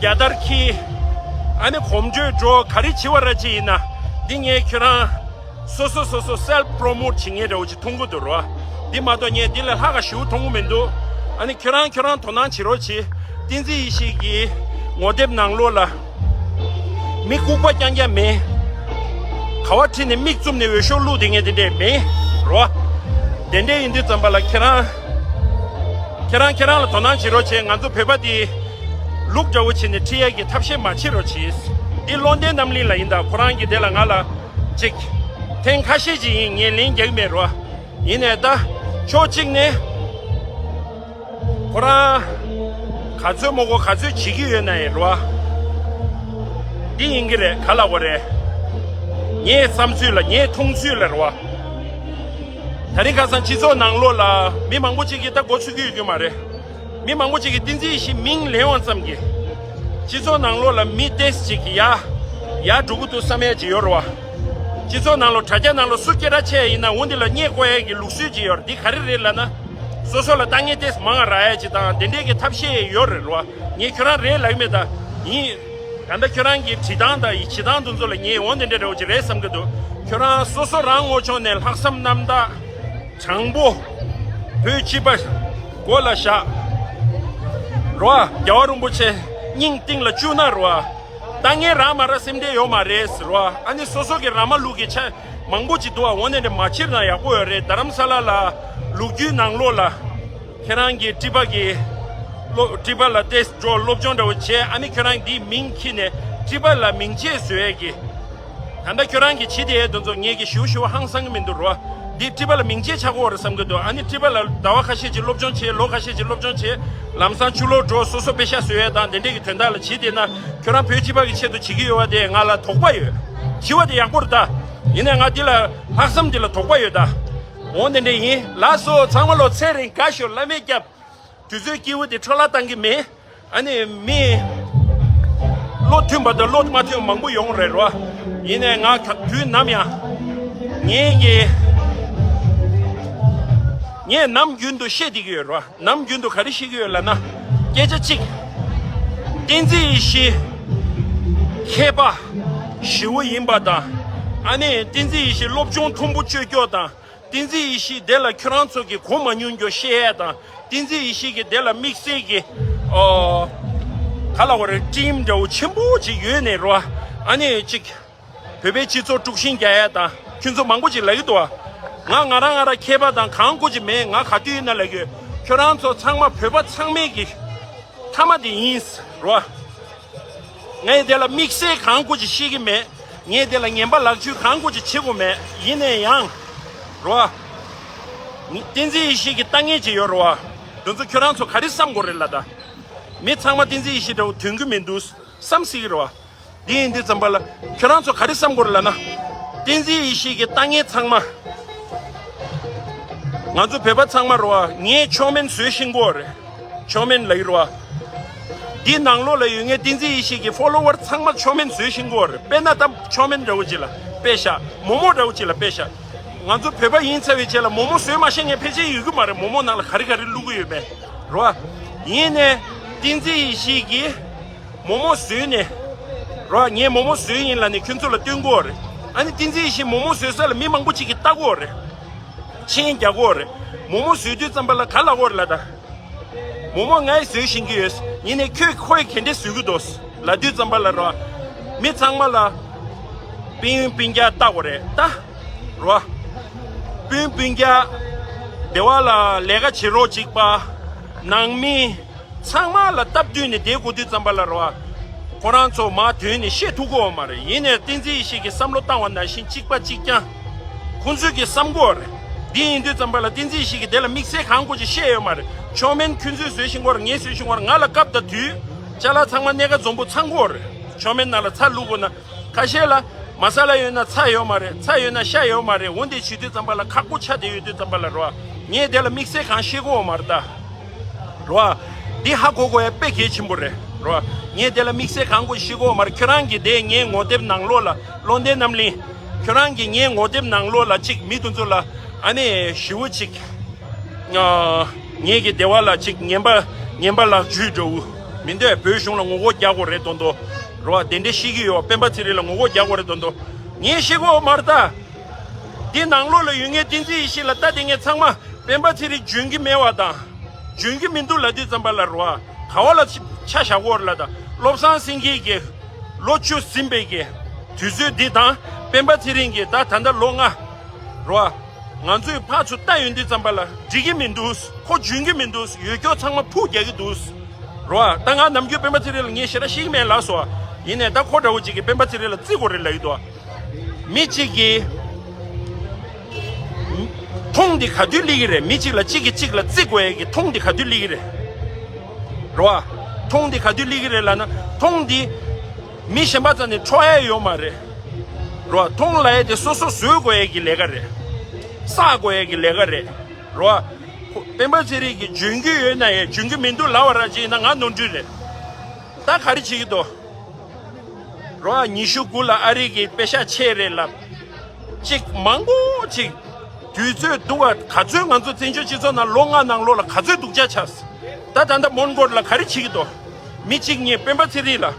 རྒྱལ་དར་འཁྱེར། ཨ་ནི་གོམ་བགྲོད་འགྲོ་ག་རེ་བྱེད་བ་ར་ཅིག་ཡིན་ན། འདི་ངས་ཁྱེད་རང་སོ་སོ་སོ་སོ་སེལ་ཕུ་རོ་མོ་ཊི་བྱེད་མཁན་འདྲ་བོ་ཅིག་མཐོང་གི་འདུག་རོ། འདི་མ་གཏོགས་ངས་འདི་ལས་ལྷག་ག་ཞེ་པོ་མཐོང་གི་མི་འདུག་ཨ་ནི་ཁྱོད་རང་ཁྱོད་རང་དོ་སྣང་བྱེད་རོགས་བྱེད། བསྟན་འཛིན་ཡེ་ཤེས་ཀྱི་ངོ་དེབ་ནང་ལོགས་ལ་མི་ལྐུགས་པ་རྐྱང་རྐྱང་མེད། ག་བ་ཁྲིད་ནས་མིག་བཙུམ་ནས་འོས་ཤོག་བླུགས་དེ་ངས་དེ་འདྲས་མེད་རོ། དེ་འདྲས་ཡིན་དུས་ཙམ་པ་ལ་ཁྱེད་རང་ཁྱེད་རང་ཁྱེད་རང་ལ་དོ་སྣང་བྱེད་རོགས་བྱེད། ང་ཚོ་བོད་པ་དེ་ལུག་འདྲ་བོ་བྱས་ནས་ཁྲིད་ཡས་ཀྱི་ཐབས་ཤེས་མ་བྱེད་རོགས་བྱེད། འདི་བློ་ལྡན་རྣམ་གླིང་ལ་ཡིན་ད། ཁོ་རང་གིས་དེ་ལ་ང་ལ་ཅིག་ཐེངས་ཁ་ཤས་ཅིག་ཡིན་ངས་ལན་རྒྱག་མེད་རོ། ཡིན་ནའི་ད་ཕྱོགས་གཅིག་ནས་ཁོ་རང་ག་ཚོད་མོ་གོ་ག་ཚོད་བྱེད་ཀྱི་ཡོད་ན་ཡིན་རོ། འདི་ཡིན་གྱི་རེད། ག་ལ་གོ་རེད། ངའི་བསམ་ཚུལ་ལ་ངའི་མཐོང་ཚུལ་ལ་རོ། ད་རིང་ཁ་སང་སྤྱི་ཚོགས་ནང་ལོགས་ལ་མི་མང་པོ་ཅིག་གིས་ད་མགོ་ཚོས་ཀྱི་ཡོད་རྒྱུ་མ་རེད། མི་མང་པོ་ཅིག་གིས་བསྟན་འཛིན་ཡེ་ཤེས་མིང་ལེན་བ་ཙམ་གྱིས་སྤྱི་ཚོགས་ནང་ལོགས་ལ་མི་ཏོག་ཙམ་ཅིག་གིས་ཡ་ཡ་འགྲོ་གི་འདུག་བསམ་ཡས་ཅིག་ཡོད་རེད་བ། སྤྱི་ཚོགས་ནང་ལོགས་དྲ་རྒྱ་ནང་ལོགས་སུ་སྐད་གྲགས་ཆེ་ཡ་ཡིན་ན་འོ་འདི་ལ་བརྙས་བཀོད་ཡས་ཀྱི་ལུགས་སྲོལ་ཅིག་ཡོད་རེད། འདི་ག་རེ་རེད་ལབ་ན། སོ་སོ་ལ་ལྟ་ངན་ཏོག་ཙམ་མང་བ་རག་ཡས་ཅིག་དང་དེ་འདྲས་ཀྱི་ཐབས་ཤེས་ཡོད་རེད་རོ། ངས་ཁྱོད་རང་རེད་ལབ་ཀྱི་མེད་ད། ཡིན། ད་ལྟ་ཁྱོད་རང་གི་བྲིས་སྟངས་དང་ཡི་བྱེད་སྟངས་དེ་ཚོ་ལ་ངས་འོ་འདི་འདྲས་འདྲ་བོ་ཅིག་རེད་བསམ་གྱི་འདུག་ཁྱོད་རང་སོ་སོ་རང་ངོས་ཕྱོགས་ནས་ལྷག་བསམ་རྣམ་དག་དྲང་པོ། བོད་སྤྱི་པ་མགོ་ལ་བཞག་རོ། རྒྱལ་བ་རིན་པོ་ཆེ་སྙིང་གཏིང་ལ་བཅུག་ན་རོ། ད་ངས་རང་མ་ར་སེམས་ཁྲལ་ཡོད་མ་རེད་ཟེར་རོ། ཨ་ནི་སོ་སོ་གི་ར་མ་ལུག་གི་ཆ་མང་པོ་ཅིག་འདུག་ཨ། འོ་ནས་འདྲ་མ་ཕྱིར་ན་ཡག་པོ་ཡོད་རེད། རྡ་རམ་ས་ལ་ལ་ལུག་རྒྱུའི་ནང་ལོགས་ལ་ཁྱེད་རང་གི་ཊི་པ་གི་སློབ་ཊི་པ་ལ་ཏོག་ཙམ་འགྲོ་སློབ་སྦྱོང་འདྲ་བོ་བྱས། ཨ་ནི་ཁྱོད་རང་འདིའི་མིང་ཁྱེར་ནས་ཊི་པ་ལ་མིང་ཆད་བཟོ་ཡས་ཀྱི། ད་ལྟ་ཁྱོད་རང་གིས་བྱེད་བསྡད་ཡས་དེ་ཚོ་ངེད་ཀྱིས་ཞུ་ཞུ་ཧང་སང་གི་མི་འདུག་རོ། འདི་ཊི་པ་ལ་མིང་ཆད་ཆགས་ཀྱི་ཡོད་རེད་བསམ་གྱི་འདུག་ཨ་ནི་ཊི་པ་ལ་ཟླ་བ་ཁ་ཤས་ཅིག་སློབ་སྦྱོང་བྱས། ལོ་ཁ་ཤས་ཅིག་སློབ་སྦྱོང་བྱས། ལམ་སང་ཕྱི་ལོགས་འགྲོ་སོ་སོ་པེ་ཤག་བཟོ་ཡས་དང་དེ་འདྲས་ཀྱི་དོན་དག་ལ་བྱེད་བསྡད་ན། ཁྱོད་རང་བོད་སྤྱི་པ་གི་ཆེད་དུ་བྱེད་ཀྱི་ཡོད་པ་དེ་ང་ལ་དོགས་པ་ཡོད། བྱེད་པ་དེ་ཡག་པོ་རེད་ད། ཡིན་ནའི་ང་འདི་ལ་ལྷག་བསམ་འདི་ལ་དོགས་པ་ཡོད་ད། འོ་དེ་འདྲས་ཡིན། ལགས་སོ། ཚང་མ་ལོ་ཚེ་རིང་དགའ་ཤོག་བླ་མས་སྐྱབས། དུས་ཚོད་སྐྱིད་པོ་དེ་འཕྲོ་བརླག་བཏང་གི་མེད། ཨ་ནི་མི་བློ་མཐུན་པ་དང་བློ་མ་མཐུན་མང་པོ་ཡོང་རེད་རོ། ཡིན་ནའི་ང་ག་དུས་ནམ་ཡང་ངེད་ཀྱི་ངས་ནམ་རྒྱུན་དུ་བཤད་བསྡད་ཀྱི་ཡོད་རོ། ནམ་རྒྱུན་དུ་ག་རེ་བཤད་ཀྱི་ཡོད་ལབ་ན། སྐད་ཆ་གཅིག་བསྟན་འཛིན་ཡེ་ཤེས་མཁས་པ་ཞེ་པོ་ཡིན་པ་དང་། ཨ་ནི་བསྟན་འཛིན་ཡེ་ཤེས་སློབ་སྦྱོང་མཐོན་པོ་སྤྱོད་ཀྱོག་དང་། བསྟན་འཛིན་ཡེ་ཤེས་དེ་ལ་ཁྱོད་རང་ཚོ་གི་གོ་མ་མྱོང་རྒྱུ་བཤད་ཡས་དང་། བསྟན་འཛིན་ཡེ་ཤེས་ཀྱི་དེ་ལ་དམིགས་བསལ་གྱི་ཨོ་ག་ལ་བ་རེད། ཊིམ་འདྲ་བོ་ཆེན་པོ་ཅིག་ཡོད་ནས་རོ། ཨ་ནི་ཅིག་བོད་པའི་སྤྱི་ཚོགས་དཀྲུག་ཤིང་རྒྱག་ཡས་དང་ཁྱོད་ཚོ་མང་པོ་ཅིག་ལབ་ཀྱི་འདུག་ཨ། ང་ང་རང་ང་རང་མཁས་པ་དང་གང་དགོས་ཅིག་མེད། ང་ག་དུས་ཡིན་ན་ལབ་ཀྱི་ཡོད། ཁྱོད་རང་ཚོ་ཚང་མ་བོད་པ་ཚང་མས་ཀྱི་མཐའ་མ་དེ་ཡིན་རོ། ངས་དེ་ལ་དམིགས་བསལ་གང་དགོས་ཅིག་ཤེས་ཀྱི་མེད། ངས་དེ་ལ་ངན་པ་ལག་འཇུ་གང་དགོས་ཅིག་བྱེད་དགོས་མེད། ཡིན་ནའི་ཡང་རོ། བསྟན་འཛིན་ཡེ་ཤེས་ཀྱི་ལྟ་ངན་ཅིག་ཡོད་རེད་བ། དེ་ཚོ་ཁྱོད་རང་ཚོ་ག་རེ་བསམ་དགོས་རེད་ལབ་ད། མི་ཚང་མ་བསྟན་འཛིན་ཡེ་ཤེས་འདྲ་བོ་དོན་གྱི་མི་འདུག་བསམ་སྲིད་ཀྱི་རེད་བ། འདི་ཡིན་དུས་ཙམ་པ་ལ་ཁྱོད་རང་ཚོ་ག་རེ་བསམ་དགོས་རེད་ལབ་ན། བསྟན་འཛིན་ཡེ་ཤེས་ཀྱི་ལྟ་ངན་ཚང་མ། ང་ཚོ་བོད་པ་ཚང་མ་རེད་བ། ངས་མཆོག་དམན་བཟོས་ཤིང་གོ་རེད། མཆོག་དམན་ལབ་ཀྱི་རེད་བ། འདི་ནང་ལོགས་ལ་ཡོད་ངའི་བསྟན་འཛིན་ཡེ་ཤེས་ཀྱི་ཕོ་ལོ་ཝར་ཚང་མ་མཆོག་དམན་བཟོས་ཤིང་གོ་རེད། དཔེར་ན་ད་མཆོག་དམན་འདྲ་བོ་ཅིག་ལ་དཔེ་བཞག་མོག་མོག་འདྲ་བོ་ཅིག་ལ་དཔེ་བཞག་ང་ཚོ་བོད་པ་ཡིན་ཚར་བའི་རྗེས་ལ་མོག་མོག་བཟོས་མ་ཤེས་མཁན་ཕལ་ཆེར་ཡོད་ཀྱི་མ་རེད། མོག་མོག་ནང་ལ་ག་རེ་ག་རེ་བླུགས་ཀྱི་ཡོད་པས་རེད་བ། ཡིན་ནའི་བསྟན་འཛིན་ཡེ་ཤེས་ཀྱིས་མོག་མོག་བཟོས་ནས་རེད་བ། ངས་མོག་མོག་བཟོས་ཡིན་ལབ་ནས་ཁྱོད་ཚོ་ལ་སྟོན་གོ་རེད། ཨ་ནི་བསྟན་འཛིན་ཡེ་ཤེས་མོག་མོག་བཟོས་ས་ལ་མི་མང་པོ་ཅིག་གིས་ལྟ་གོ་རེད། མཆན་རྒྱག་གོ་རེད། མོག་མོག་བཟོས་དུས་ཙམ་པ་ལ་ག་ལབ་གོ་རེད་ལབ་ད། མོག་མོག་ངས་བཟོས་ཤེས་ཀྱི་ཡོད། ཡིན་ནའི་ཁྱོད་ཁོས་ག་འདྲས་བཟོས་ཀྱི་འདུག་ལབ་དུས་ཙམ་པ་ལ་རོ། མི་ཚང་མ་ལ། སྤུན་སྤུན་ཀྱག་ལྟ་དགོས་རེད་ད། རོ། སྤུན་སྤུན་ཀྱག་སྡེ་བ་ལ་ལས་ཀ་བྱེད་རོགས་གཅིག་པ། ནང་མི། ཚང་མ་ལ་སྟབས་བསྟུན་ནས་བསྡད་དགོས་དུས་ཙམ་པ་ལ་རོ། ཁོ་རང་ཚོ་མ་དོན་ནས་བཤད་ཐུབ་ཀྱི་ཡོད་མ་རེད། ཡིན་ནའི་བསྟན་འཛིན་ཡེ་ཤེས་ཀྱིས་བསམ་བློ་བཏང་བ་ནང་བཞིན་གཅིག་པ་གཅིག་རྐྱང་། ཁོང་ཚོས་ཀྱིས་བསམ་གོ་རེད། འདི་ཡིན་དུས་ཙམ་པ་ལ་བསྟན་འཛིན་ཡེ་ཤེས་ཀྱིས་དེ་ལ་དམིགས་བསལ་གང་དགོས་ཅིག་བཤད་ཡོད་མ་རེད། མཆོག་དམན་ཁྱོད་ཚོས་བཟོས་ཤིང་གོ་ར་ངས་བཟོས་ཤིང་གོ་ར་ང་ལ་སྐབས་དང་དུས། ཅ་ལག་ཚང་མ་སྣེ་ཁ་འཛོམས་པོ་ཚང་གོ་རེད། མཆོག་དམན་ནང་ལ་ཚྭ་བླུགས་དགོས་ན། ཁ་ཤས་ལ་མ་ས་ལ་ཡོད་ན་ཚྭ་ཡོད་མ་རེད། ཚྭ་ཡོད་ན་ཤ་ཡོད་མ་རེད། འོ་འདི་བྱེད་དུས་ཙམ་པ་ལ་ཁག་པོ་ཆགས་བསྡད་ཡོད་དུས་ཙམ་པ་ལ་རོ། ངས་དེ་ལ་དམིགས་བསལ་གང་བཤད་གོ་མ་རེད་ད། རོ། འདི་ཧ་གོ་དགོས་ཡ་དཔེ་གལ་ཆེན་པོ་རེད། རོ། ངས་དེ་ལ་དམིགས་བསལ་གང་དགོས་ཤེས་གོ་མ་རེད། ཁྱོད་རང་གིས་དེ་ངའི་ངོ་དེབ་ནང་ལོགས་ལ་བློ་ལྡན་རྣམ་གླིང་། ཁྱོད་རང་གིས་ངའི་ངོ་དེབ་ནང་ལོགས་ལ་གཅིག་མི་དེ་ཚོ་ལ་ཨ་ནི་ཞི་བོ་གཅིག་ཨ། ངེད་ཀྱི་སྡེ་བ་ལ་གཅིག་ངན་པ་ངན་པ་ལག་འཇུས་འདྲ་བོ་མི་འདོད། བོད་གཞུང་ལ་ངོ་རྒོལ་རྒྱག་དགོས་རེད་དོ་དོ། རོ། དེ་འདྲ་ཤེས་ཀྱི་ཡོད། སྤེན་པ་ཚེ་རིང་ལ་ངོ་རྒོལ་རྒྱག་དགོས་རེད་དོ་དོ། ངས་ཤེས་གོ་མ་རེད་ད། འདི་ནང་ལོགས་ལ་ཡོད་ངེས་བསྟན་འཛིན་ཡེ་ཤེས་ལ་ལྟ་དེ་ངས་ཚང་མ་སྤེན་པ་ཚེ་རིང་འཇོན་གྱི་མེད་བ་དང་། འཇོན་གྱི་མི་འདུག་ལབ་དུས་ཙམ་པ་ལ་རོ། ག་བ་ལ་ཆ་བཞག་གོ་རེད་ལབ་ད། བློ་བཟང་སེང་གེ་གིས་ལོ་བཅུ་ཟིན་པའི་གི་དུས་ཚོད་འདི་དང་སྤེན་པ་ཚེ་རིང་གིས་ད་ད་ལྟ་ལོ་ལྔ། རོ། ང་ཚོས་ཕར་ཚུར་ལྟ་ཡོང་དུས་ཙམ་པ་ལ་འགྲིག་གི་མི་འདུག་ཁོ་འཇོན་གྱི་མི་འདུག་ཡོད་སྐྱོ་ཚང་མ་ཕུག་རྒྱག་གི་འདུག་རོ། ད་ང་ནམ་རྒྱུན་སྤེན་པ་ཚེ་རིང་ལ་ངས་ཞེ་དྲག་ཤེས་ཀྱི་མེད་ལབ་སོང་། ཡིན་ནའི་ད་ཁོ་འདྲ་བོ་ཅིག་གིས་སྤེན་པ་ཚེ་རིང་ལ་བརྩི་དགོས་རེད་ལབ་ཡོད་དོ། མི་གཅིག་གིས་མཐོང་འདི་ག་དུས་སླེབས་ཀྱི་རེད། མི་གཅིག་ལ་གཅིག་གིས་གཅིག་ལ་བརྩི་དགོས་ཡས་ཀྱི་མཐོང་འདི་ག་དུས་སླེབས་ཀྱི་རེད། རོ། མཐོང་འདི་ག་དུས་སླེབས་ཀྱི་རེད་ལབ་ན། མཐོང་འདི་མི་གཞན་པ་རྩ་ནས་འཕྲོག་ཡ་ཡོད་མ་རེད། རོ། མཐོང་ལབ་ཡ་དེ་སོ་སོ་བཟོ་དགོས་ཡ་གི་ལས་ཀ་རེད། བསགས་དགོས་ཡ་གི་ལས་ཀ་རེད། རོ། སྤེན་པ་ཚེ་རིང་གིས་འཇོན་གྱི་ཡོད་ན་ཡང་འཇོན་གྱི་མི་འདུག་ལབ་པ་ར་ཅིག་ཡིན་ན་ང་ནོར་འཁྲུལ་རེད། ད་ག་རེ་བྱེད་ཀྱི་འདུག་རོ། ཉི་ཤུ་དགུ་ལ་ཨ་རི་གི་པེ་ཤག་ཆད་རེད་ལབ། ཅིག་མང་པོ་ཅིག་དུས་ཚོད་འདུག་ག་ག་ཚོད་ང་ཚོ་བཙན་བྱོལ་སྤྱི་ཚོགས་ནང་ལོ་ལྔ་ནང་ལོགས་ལ་ག་ཚོད་སྡུག་ཅག་ཆགས། ད་ད་ལྟ་མོན་གྷོ་ལ་ག་རེ་བྱེད་ཀྱི་འདུག་མི་གཅིག་གཉིས་སྤེན་པ་ཚེ་རིང་ལ།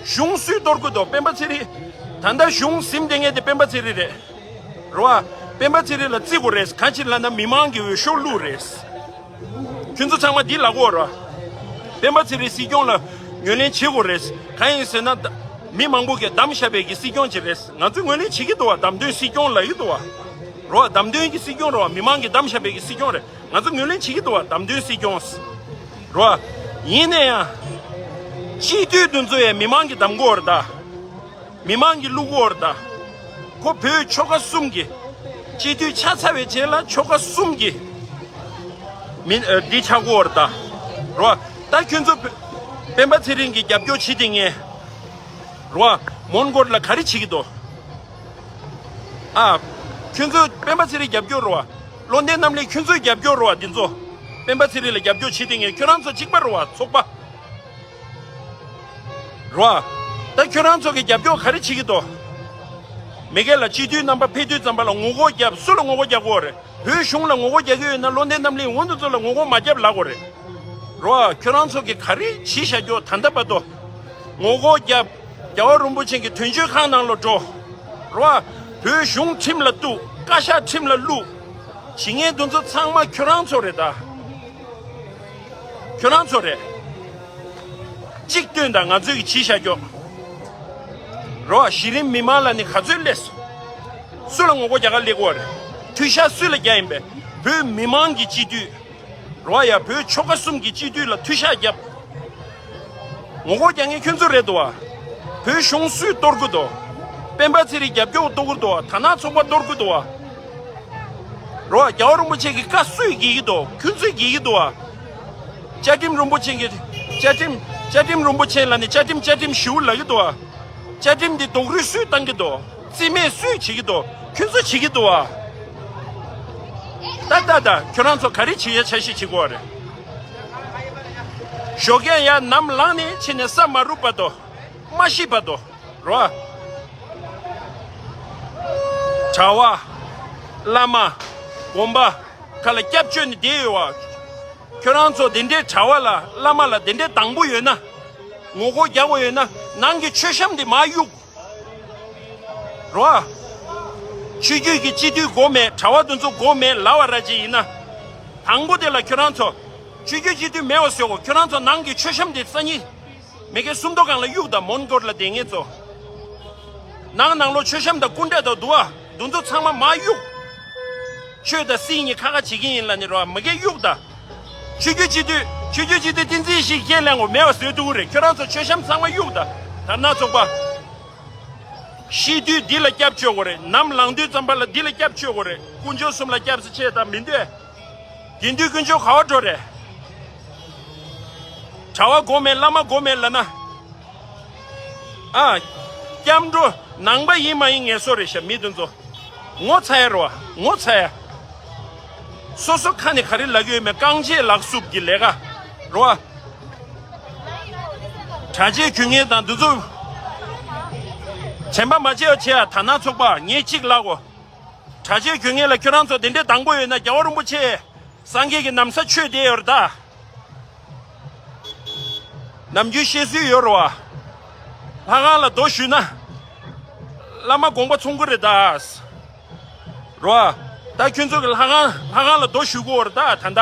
གཞུང་སུས་གཏོར་གྱི་འདུག་སྤེན་པ་ཚེ་རིང་། ད་ལྟ་གཞུང་ཟིན་བསྡད་མཁན་དེ་སྤེན་པ་ཚེ་རིང་རེད། རོ། སྤེན་པ་ཚེ་རིང་ལ་བརྩི་དགོས་རེད། གང་ཅི་ལབ་ན་མི་མང་གི་འོས་ཤོག་བླུགས་རེད། ཁྱོད་ཚོ་ཚང་མ་འདི་ལབ་དགོས་རེད། སྤེན་པ་ཚེ་རིང་སྲིད་སྐྱོང་ལ་ངོས་ལེན་བྱེད་དགོས་རེད། གང་ཡིན་ཟེར་ན་ད་མི་མང་པོ་གིས་བདམས་བཞག་པའི་གི་སྲིད་སྐྱོང་ཅིག་རེད། ང་ཚོས་ངོས་ལེན་བྱེད་ཀྱི་འདུག་བ། བདམས་ཐོན་སྲིད་སྐྱོང་ལབ་ཀྱི་འདུག་བ། རོ། བདམས་ཐོན་གྱི་སྲིད་སྐྱོང་རེད་བ། མི་མང་གིས་བདམས་བཞག་པའི་གི་སྲིད་སྐྱོང་རེད། ང་ཚོ་ངོས་ལེན་བྱེད་ཀྱི་འདུག་བ། བདམས་ཐོན་སྲིད་སྐྱོང་། རོ། ཡིན་ན་ཡང་། སྤྱི་འཐུས་དེ་ཚོ་ཡང་མི་མང་གིས་བདམས་དགོས་རེད་ད། མི་མང་གིས་བླུག་གོ་རེད་ད། ཁོ་བོད་ཆོལ་ཁ་གསུམ་གྱི་སྤྱི་འཐུས་ཆགས་ཚར་བའི་རྗེས་ལ་ཆོལ་ཁ་གསུམ་གྱི་མི་ཨ་འདི་ཆགས་གོ་རེད་ད། རོ། ད་ཁྱོད་ཚོ་བོད་སྤེན་པ་ཚེ་རིང་གི་རྒྱབ་སྐྱོར་བྱེད་དེ་ངས། རོ། མོན་གྷོ་ལ་ག་རེ་བྱེད་ཀྱི་འདུག་ཨ། ཁྱོད་ཚོ་སྤེན་པ་ཚེ་རིང་རྒྱབ་སྐྱོར་རོ། བློ་ལྡན་རྣམ་གླིང་ཁྱོད་ཚོའི་རྒྱབ་སྐྱོར་རོ། འདི་ཚོ་སྤེན་པ་ཚེ་རིང་ལ་རྒྱབ་སྐྱོར་བྱེད་དེ་ངས་ཁྱོད་རང་ཚོ་གཅིག་པ་རོ། ཚོགས་པ། རོ། ད་ཁྱོད་རང་ཚོ་གི་རྒྱབ་སྐྱོར་ག་རེ་བྱེད་ཀྱི་འདུག་མི་སྒེར་ལ་སྤྱི་འཐུས་རྣམ་པ་ཕེབས་དུས་ཙམ་པ་ལ་ངོ་རྒོལ་རྒྱབ། སུ་ལ་ངོ་རྒོལ་རྒྱག་དགོས་རེད། བོད་གཞུང་ལ་ངོ་རྒོལ་རྒྱག་གི་ཡོད་ན་བློ་ལྡན་རྣམ་གླིང་འོ་འདི་ཚོ་ལ་ངོ་རྒོལ་མ་རྒྱབ་ལབ་དགོས་རེད། རོ། ཁྱོད་རང་ཚོ་གི་ག་རེ་བྱས་བཞག་རྒྱུ་ད་ལྟ་བར་དུ། ངོ་རྒོལ་རྒྱབ། རྒྱལ་བ་རིན་པོ་ཆེ་གི་དོན་གཅོད་ཁང་ནང་ལ་འགྲོ། རོ། བོད་གཞུང་ཁྲིམས་ལ་གཏུག་བཀའ་ཤག་ཁྲིམས་ལ་བླུག་བྱེད་མཁན་དེ་ཚོ་ཚང་མ་ཁྱོད་རང་ཚོ་རེད་ད། ཁྱོད་རང་ཚོ་རེད། གཅིག་སྟོན་དང་ང་ཚོས་ཀྱི་བྱས་བཞག་རྒྱུ། རོ། གཞི་རིམ་མི་མང་ལ་ནི་ག་ཚོད་སླེབས་སོང་། སུ་ལ་ངོ་རྒོལ་རྒྱག་ག་སླེབས་ཀྱི་ཡོད་རེད། མཐུད་ཤག་སུ་ལ་རྒྱག་ཡིན་པས། བོད་མི་མང་གི་སྤྱི་འཐུས། རོ། ཡ། བོད་ཆོལ་ཁ་གསུམ་གྱི་སྤྱི་འཐུས་ལ་མཐུད་ཤག་བརྒྱབ། ངོ་རྒོལ་རྒྱག་མཁན་ཁྱོད་ཚོ་རེད་འདུག་བ། བོད་གཞུང་སུས་གཏོར་གྱི་འདུག་སྤེན་པ་ཚེ་རིང་རྒྱབ་སྐྱོར་གཏོར་གྱི་འདུག་བ། དར་ནག་ཚོགས་པ་གཏོར་གྱི་འདུག་བ། རོ། རྒྱལ་བ་རིན་པོ་ཆེ་གི་བཀའ་སུས་བརྒྱུད་ཀྱི་འདུག་ཁྱོད་ཚོས་བརྒྱུད་ཀྱི་འདུག་བ། བཅའ་ཁྲིམས་རིན་པོ་ཆེ་གི་བཅའ་ཁྲིམས་བཅའ་ཁྲིམས་རིན་པོ་ཆེ་ལ་ནི་བཅའ་ཁྲིམས་བཅའ་ཁྲིམས་ཞུ་ལབ་ཀྱི་འདུག་བ། བཅའ་ཁྲིམས་འདི་རྡོག་རོལ་སུས་བཏང་གི་འདུག་རྩིས་མེད་སུས་བྱེད་ཀྱི་འདུག་ཁྱོད་ཚོས་བྱེད་ཀྱི་འདུག་བ། ད་ད་ད་ཁྱོད་རང་ཚོ་ག་རེ་བྱེད་ཡ་འཆར་གཞི་བྱེད་དགོས་རེད། ཞོགས་ཀས་ཡར་ནམ་ལངས་ནས་ཕྱིན་ནས་ས་མ་རུབ་བར་དུ། མ་ཤི་བར་དུ། རོ། གྲྭ་བ། བླ་མ། དགོན་པ། ཁ་ལ་སྐྱབས་བཅོལ་ནས་བསྡད་ཡོད་བ། ཁྱོད་རང་ཚོ་དེ་འདྲའི་གྲྭ་བ་ལ་བླ་མ་ལ་དེ་འདྲའི་དང་པོ་ཡོད་ན། ངོ་རྒོལ་རྒྱག་དགོས་ཡོད་ན་ནང་གི་མཆོད་བཤམས་དེ་མར་གཡུག་རོ། ཆོས་བརྒྱུད་ཀྱི་སྤྱི་འཐུས་དགོས་མེད། གྲྭ་བ་དེ་ཚོ་དགོས་མེད་ལབ་པ་ར་ཅིག་ཡིན་ན། དང་པོ་དེ་ལ་ཁྱོད་རང་ཚོ། ཆོས་བརྒྱུད་སྤྱི་འཐུས་མེད་པ་བཟོ་དགོས། ཁྱོད་རང་ཚོ་ནང་གི་མཆོད་བཤམས་དེ་སང་ཉིན། མི་སྒེར་སུམ་མདོ་སྒང་ལ་གཡུག་དང་། མོན་གྷོ་ལ་བསྡད་མཁན་ཚོ། ནང་ནང་ལོགས་མཆོད་བཤམས་དང་སྐུ་འདྲ་དང་འདུག་བ། དེ་ཚོ་ཚང་མ་མར་གཡུག་ཆོས་དང་སྲིད་གཉིས་ཁ་ཁ་བྱེད་ཀྱི་ཡིན་ལབ་ནི་རོ། མི་སྒེར་གཡུག་དང་། ཆོས་བརྒྱུད་སྤྱི་འཐུས་ཆོས་བརྒྱུད་སྤྱི་འཐུས་བསྟན་འཛིན་ཡེ་ཤེས་ཁས་ལེན་དགོས་མེད་པ་བཟོས་འདུག་རེད། ཁྱོད་རང་ཚོ་མཆོད་བཤམས་ཚང་མ་གཡུག་དང་། དར་ནག་ཚོགས་པ། ཤི་དུས་འདི་ལ་སྐྱབས་བཅོལ་དགོས་རེད། ནམ་ལངས་དུས་ཙམ་པ་ལ་འདི་ལ་སྐྱབས་བཅོལ་དགོས་རེད། དཀོན་མཆོག་གསུམ་ལ་སྐྱབས་སུ་མཆི་དང་མི་འདོད། དགེ་འདུན་དཀོན་མཆོག་ག་པར་འགྲོ་རེད། གྲྭ་བ་དགོས་མེད། བླ་མ་དགོས་མེད་ལབ་ན། ཨ། སྐྱབས་འགྲོ་ནང་པ་ཡིན་མ་ཡིན་ངལ་གསོ་རེད་ཤག་མི་དེ་ཚོ། ངོ་ཚ་ཡ་རོ། ངོ་ཚ་ཡ། སོ་སོ་ཁ་ནས་ག་རེ་ལབ་ཀྱི་ཡོད་མེད་རྐང་རྗེས་ལག་སུབ་ཀྱི་ལས་ཀ་རོ། གྲྭ་ཆས་གྱོན་མཁན་དང་འདི་ཚོ། དྲན་པ་མ་བརྗེད་པ་བྱེད་ཨ། དར་ནག་ཚོགས་པ། ངས་གཅིག་ལབ་གོ། གྲྭ་ཆས་གྱོན་མཁན་ལ་ཁྱོད་རང་ཚོ་དེ་འདྲའི་དང་པོ་ཡོད་ན། རྒྱལ་བ་རིན་པོ་ཆེ་སངས་རྒྱས་ཀྱི་ན་བཟའ་མཆོད་བསྡད་ཡོད་རེད་ད། ནམ་རྒྱུན་བཤད་སྲོལ་ཡོད་རེད་བ། ལྷ་ཁང་ལ་རྡོ་གཞུས་ན། བླ་མ་དགོངས་པ་ཚོམ་གི་རེད་ད། རེད་བ། ད་ཁྱོད་ཚོ་གི་ལྷ་ཁང་ལྷ་ཁང་ལ་རྡོ་གཞུ་གི་ཡོད་རེད་ད་ད་ལྟ།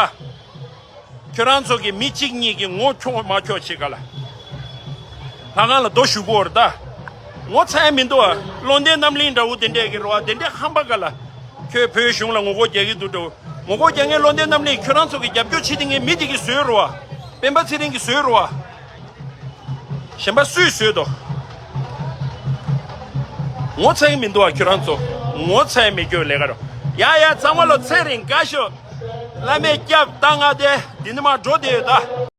ཁྱོད་རང་ཚོ་གི་མི་གཅིག་གཉིས་ཀྱི་ངོ་འཁྱོག་མ་འཁྱོག་བྱེད་ག་ལ། ལྷ་ཁང་ལ་རྡོ་གཞུ་གི་ཡོད་རེད་ད། ངོ་ཚ་ཡ་མི་འདུག་ཨ། བློ་ལྡན་རྣམ་གླིང་འདྲ་བོ་དེ་འདྲས་ཀྱི་རེད་བ། དེ་འདྲས་ཧམ་པ་ག་ལ། ཁྱོད་བོད་གཞུང་ལ་ངོ་རྒོལ་རྒྱག་གི་འདུག་འདྲ་བོ། ངོ་རྒོལ་རྒྱག་མཁན་བློ་ལྡན་རྣམ་གླིང་ཁྱོད་རང་ཚོ་གི་རྒྱབ་སྐྱོར་བྱེད་དེ་ངའི་མི་དེ་གིས་བཟོས་རེད་བ། སྤེན་པ་ཚེ་རིང་གིས་བཟོས་རེད་བ། གཞན་པ་སུས་བཟོས་དོ། ངོ་ཚ་གི་མི་འདུག་བ་ཁྱོད་རང་ཚོ། ངོ་ཚ་ཡ་མེད་རྒྱུ་ལས་ཀ་རོ། ཡ་ཡ་ཚང་མ་ལོ་ཚེ་རིང་དགའ་ཤོག་བླ་མས་སྐྱབས་བཏང་ང་དེ་འདི་ནི་མ་འགྲོ་དེ་ཡོད་ད།